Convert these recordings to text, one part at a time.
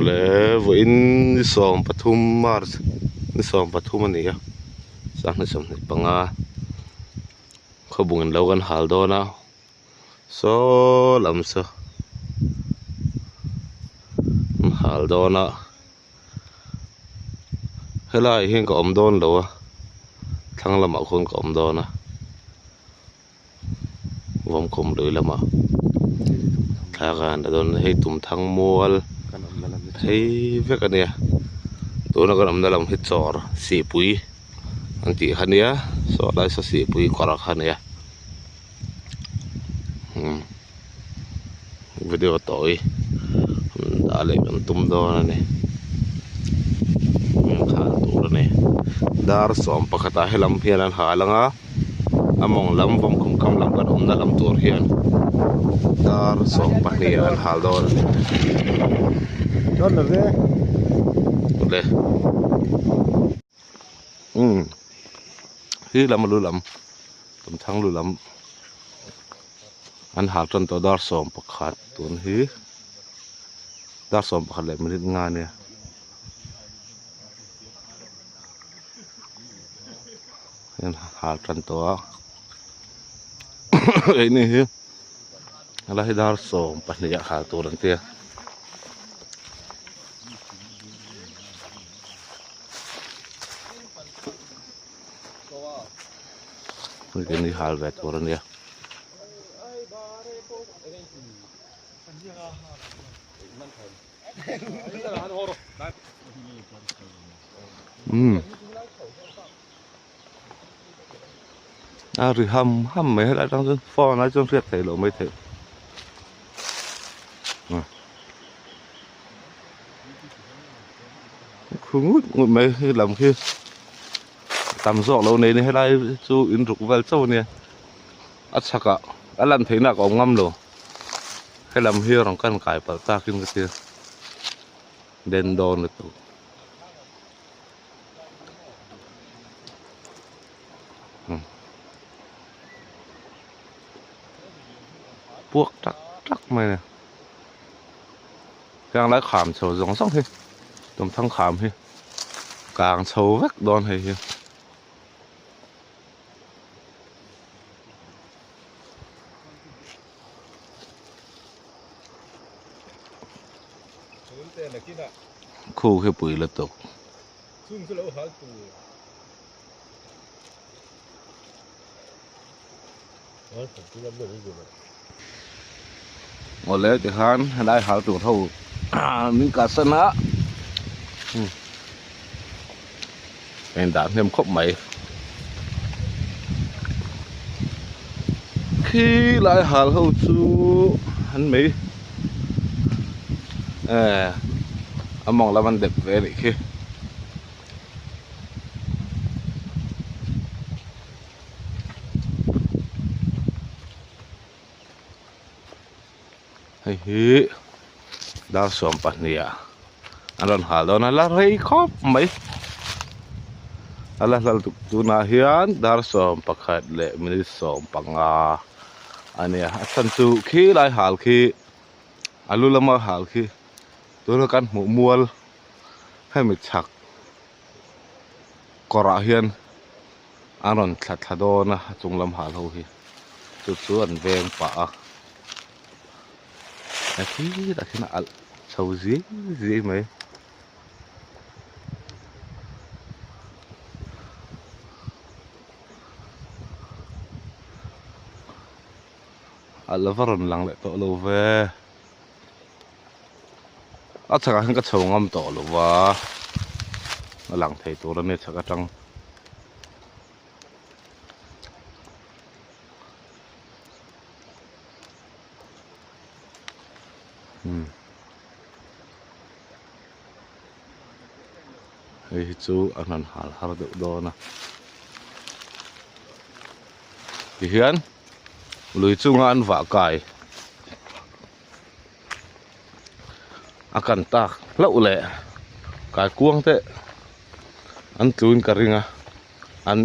Le vawiin ni 13 March ni 13 a ni a sanghni 25 khawbung in lo kan hal dawn a saw lam saw an hal dawn a helaiah hian ka awm dawn lo a thlang lamah khuan ka awm dawn a. Vawmkhawm lui lamah thla ka han la dawn a hei tumthang mual phei vek a nia tuna kan awmna lam hi chawr sihpui an tih kha nia saw lai saw sihpui kawr kha a nia umm video tawi dah leh kan tum dawn a ni hal tur a ni dar 11 ah helam hian an hal ang a. A mawng lam vawmkhum kam lam kan awmna lam tur hian dar 12 an hal dawn a ni. Le umm hi lam a lu lam tumthang lu lam an hal tan tawh dar 11 tun hi dar 11 leh minute nga ania. Hian hal tan tawh a keini hi helai hi dar 12 ah hal tur an tia keini hal ve tur a nia. Umm a ri ham ham mai helai atang chuan phone ai chuan hriat theih loh mai theih khu ngut ngut mai he lam khi tam zawk lo nei ni helai chu in ruk vel chauh a nia a chhakah a lan theihna ka awm ngam lo helam hi rawn kan kai palh takin ka tia den dawn lutuk. Puak tak tak mai a ni heng lai kham chho zawng zawng hi tumthang kham hi kang chho vek dawn hei hi. Khu khi pui lutuk. Awle tikhan helai hal tur ho min kalsan a a indah hnem khawp mai khi lai hal ho chu an mei eh a mawng lam an dep ve a nih khi. Hei hi dar 12 ah an rawn hal dawn a la rei khawp mai a la hlal tuk tunah hian dar 11 leh minute 15 a nia a chhan chu khi lai hal khi a lu lama hal khi tuna kan hmuh mual hemi chhak kawrah hian an rawn thla thla dawn a a chung lam hal ho hi chu chu an veng pah a a khirah khian a alh chho zui zui mai. A la va rawn lang leh tawh lo ve. A chhakah hian ka chho ngam tawh lo va a lang thei tur a nia chhak atang. Hei hi chu a hnan hal har deuh dawn a tihian lui chunga an vah kai a kan tak hlauh leh kai kuang te an tluin ka ring a an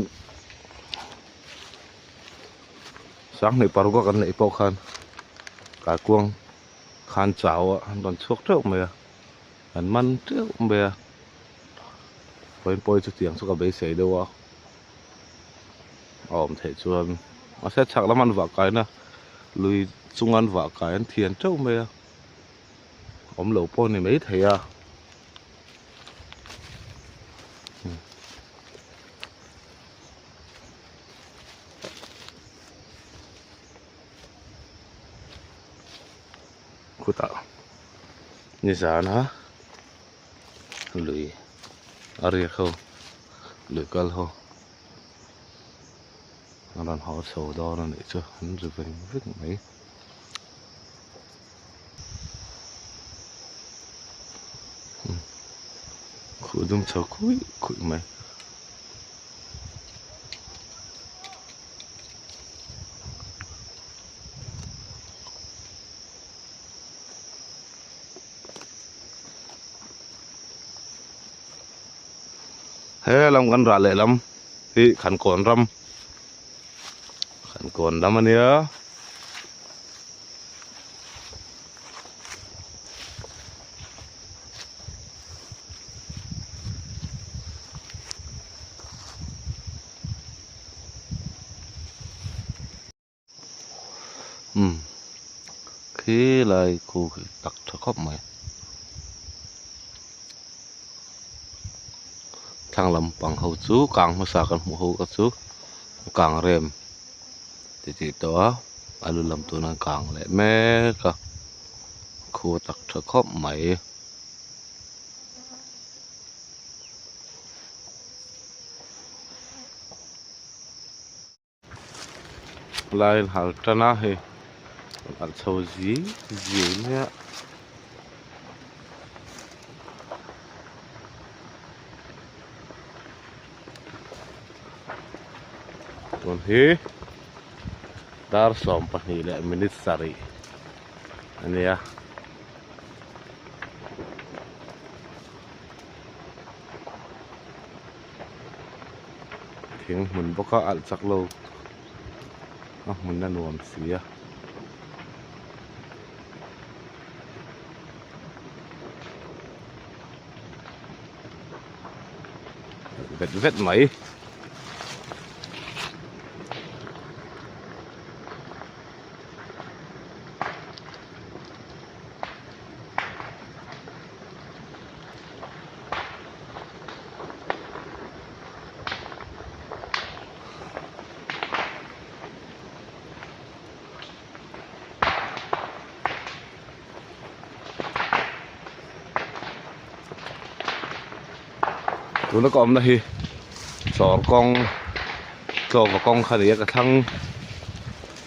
sanghnih paruk a kan neih pawh khan kai kuang. khan chau a an rawn chhuak teuh mai a an man teuh mai a vawiin pawh hi chutiang chu ka beisei deuh a a awm theih chuan mahse chhak lam an vah kaina lui chunga an vah kai an thian teuh mai a awm lo pawh a ni maithei a. Khutah nizana lui a riak ho lui kal ho a rawn haw chho dawn a nih chu an ri veng veng mai. Khuh dum chho khuih khuih mai. He lam kan rah leh lam hi Khankawn ram Khankawn lam a nia. Umm khilai khu khi tak tha khawp mai thlang lampang ho chu kang hmasa kan hmuh ho kha chu kang rem titih tawh a a lu lam tuna kang leh mek a khu tak tha khawp mai. Lai in hal tan a hei a chho zi zi mai a. Tun hi dar 12 leh minute sarih a nia. Thing hmun bawk a alh chak lo a hmun a nuam si a. Vet vet mai. Tuna ka awmna hi chawr kawng tlawva kawng kha ni a ka thlang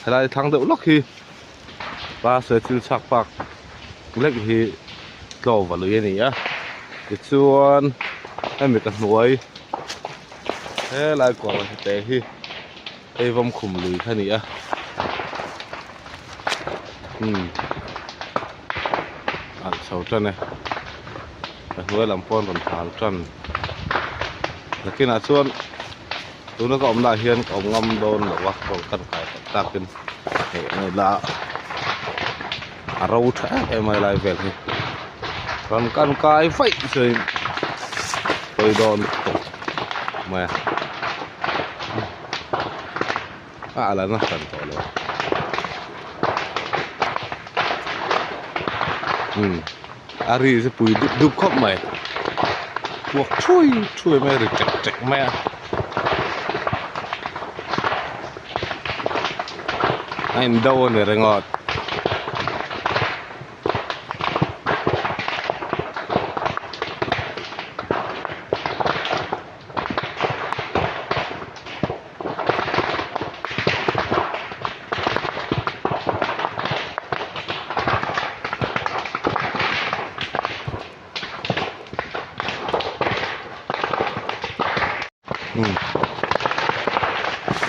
helai thlang deuh lawk hi pa sawi thil chhak pak lek hi tlawva lui a ni a tichuan hemi ka hnuai helai kawr te hi hei vawm khum lui kha a ni a umm alh chho tan e ka hnuai lam pawh an rawn hal tan nakinah chuan tuna ka awmna ah hian ka awm ngam dawn lo a rawn kan kai tak takin hei a ni la a ro tha em em a helai vel hi rawn kan kai vaih chuan pawi dawn lutuk mai a. A a la na hran tawh lo umm a ri chu pui dup dup khawp mai puak thui thui mai a ri tek tek mai a a in do a ni ringawt.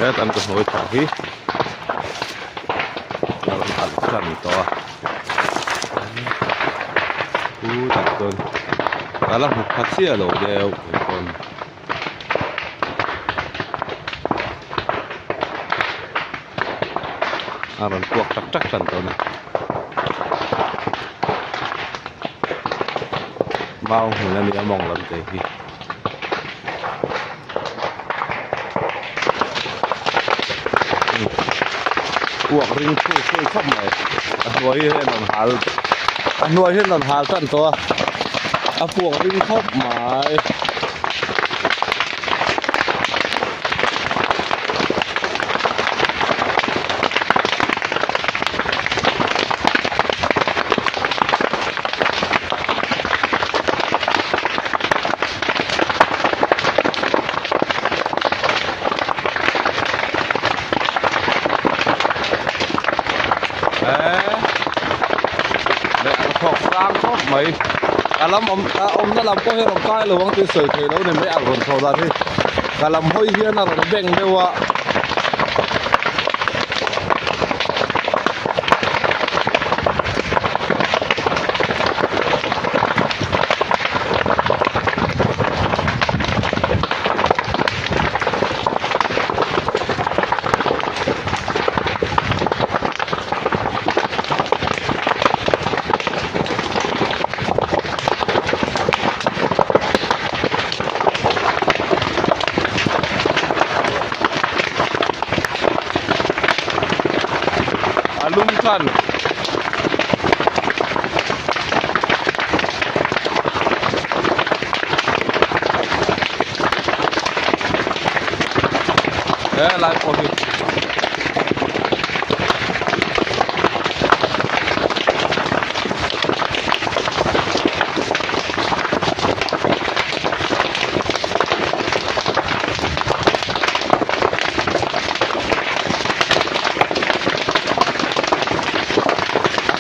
Het an ka hnuai thla hi a rawn alh tan tawh a chutah chuan a la hmu pha chiah lo deuh pawn. A rawn puak tak tak tan tawh a ni. Mau hmun a nia mawng lam te hi. Uak ring thui thui khawp mai a hnuai hian an hal a hnuai hian an hal tan tawh a a puak ring khawp mai. Mai a lam awm a awmna lam pawh hi a rawn kai lo ang tih sawi theih loh a ni mai a rawn chhoh dan hi ka lam hawi hian a rawn beng deuh a. A lum khan he lai pawh hi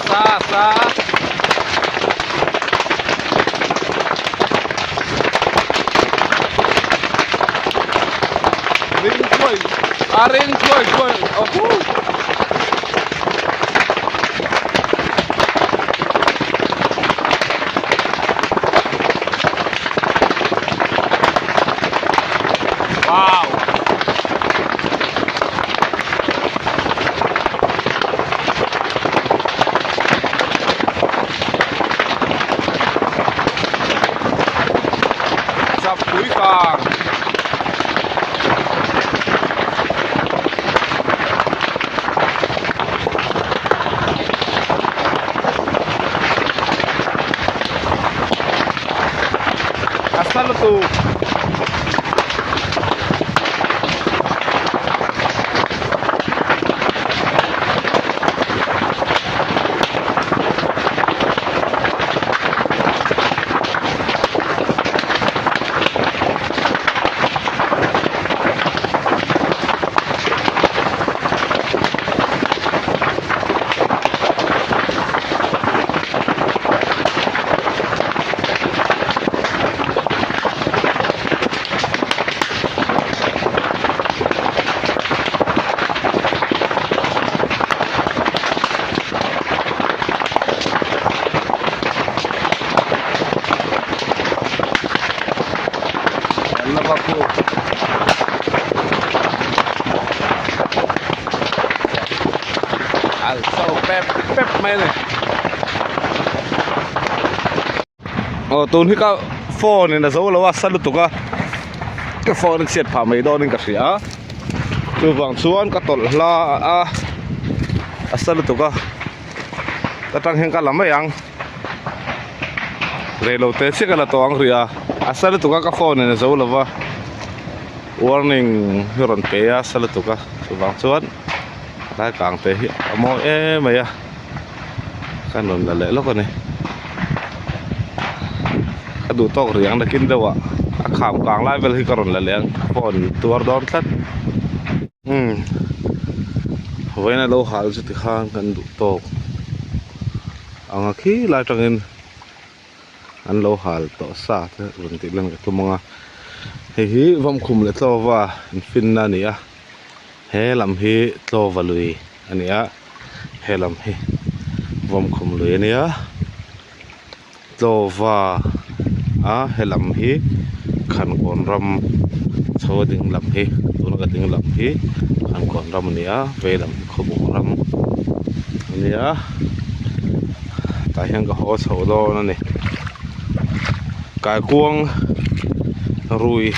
Sa sa. Ring thuai a ring thuai thuai a hu. Wow. Chap pui kang. A sa lutuk. Pep pep mai a ni aw tun hi ka phone in a zo lo a sa lutuk a ka phone a chhiat phah mai dawn in ka hria a chuvang chuan ka tawlh hla a a sa lutuk a ka tang hian ka la mai ang reilo te chiah ka la tawh ang rih a a sa lutuk a ka phone in a zo lo va warning hi a rawn pe a sa lutuk a chuvang chuan. Lai kang te hi a mawi em mai a ka rawn la leh lawk a ni ka duh tawk rih ang nakin deuh ah a kham kang lai vel hi ka rawn la leh ang phone tuar dawn tlat umm vawiin a lo hal chu tikhan kan duh tawk ang a khi lai atangin an lo hal tawh sa te rawn tih lan ka tum ang a hei hi vawmkhum leh tlawva infinna a ni a. He lam hi Tlawva lui a ni a, he lam hi Vawmkhum lui a nia, Tlawva a he lam hi Khankawn ram chho a ding lam hi tuna ka ding lam hi Khankawn ram a ni a, vei lam hi Khawbung ram a nia, tah hian ka haw chho dawn a ni. Kaikuang rui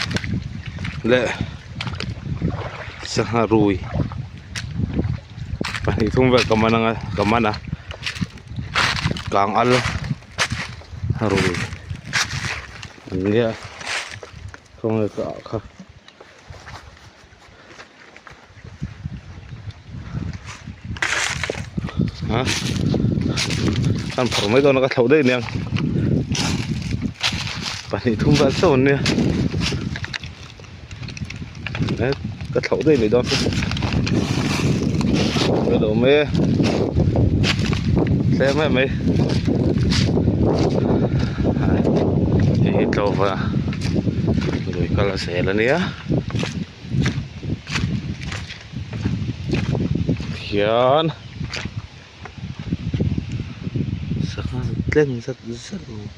leh sangha rui pahnih thum vel ka man anga ka man a kang al rui an nia khawnge ka ah kha. A kan phawrh mai dawn a ka thlauh daih aniang pahnih thum vel chauh an nia e ka thlauh daih mai dawn ka lo mai e tlem em mai hei hi tlawva lui kal a zel ania. Hian sangha tleng zat zat mai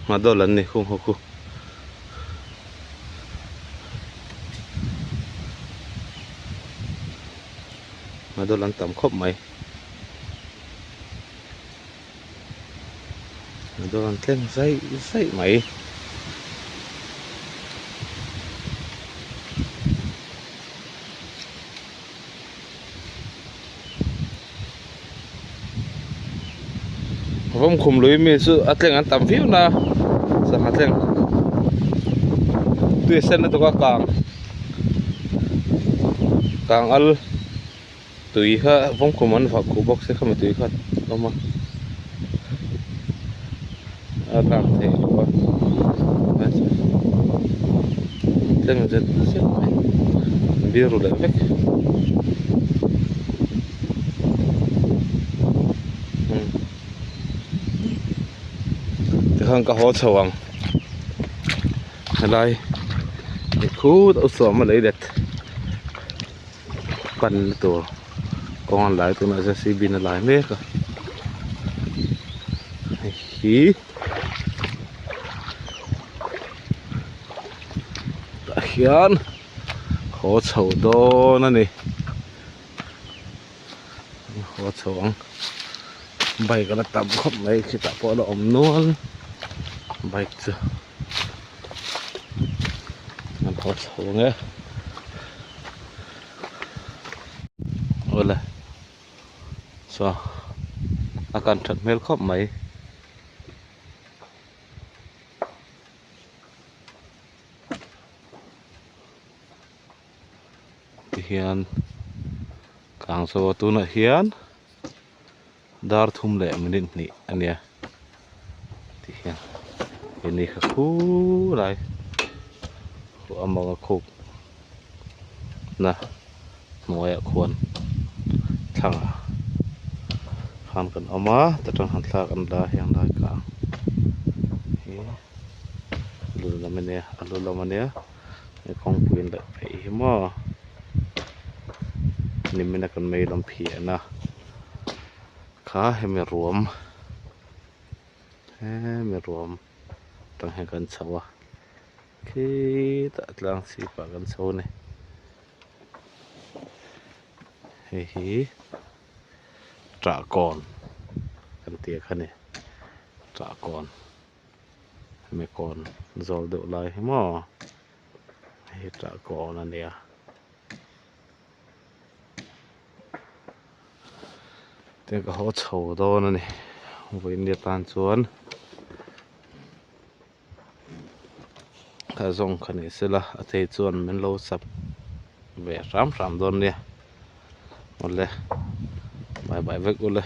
nghahdawl an ni khung ho khu. Nghahdawl an tam khawp mai. A dawn tlem zaih zaih mai. Vawmkhum lui mi chu a tleng an tam viau na sangha tleng tui sen lutuk a kang kang al. Tui kha vawngkhum an vah khuh bawk se khami tui kha a awm a a kang theih loh a tlem zet zet mai an biru leh vek tikhan ka haw chho ang helai khut a sawm a lei let. Pan na tur kawng an lai tunah J C B in a lai mek a hei hi tah hian haw chho dawn a ni haw chho ang bike a la tam khawp mai khitah pawh a la awm nual bike chu. An haw chho ang e. Awle. Saw a kan that hmel khawp mai. Tihian kang zo a tunah hian. Dar thum leh minute hnih a nia ti hian he ni kha khulai khuh a mawng a khuk na hnuaiah khuan thlangah khan kan awm a ta tang han thlak an la heng lai ka hi lu lam a nia a lu lam a nia he kawngpui an daih phei hi maw nimin a kan mei lam phiahna. Kha hemi ruam hemi ruam tang hian kan chho a khitah tlang chhipah kan chho a ni hei hi ṭahkawn kan tih kha a ni ṭahkawn hemi kawn zawl deuh lai hi maw hei hi ṭahkawn a nia. Te ka haw chho dawn a ni vawiin atan chuan ka zawng kha ni sela a thei chuan min lo sap ve hram hram dawn nia awle bye bye vek ule.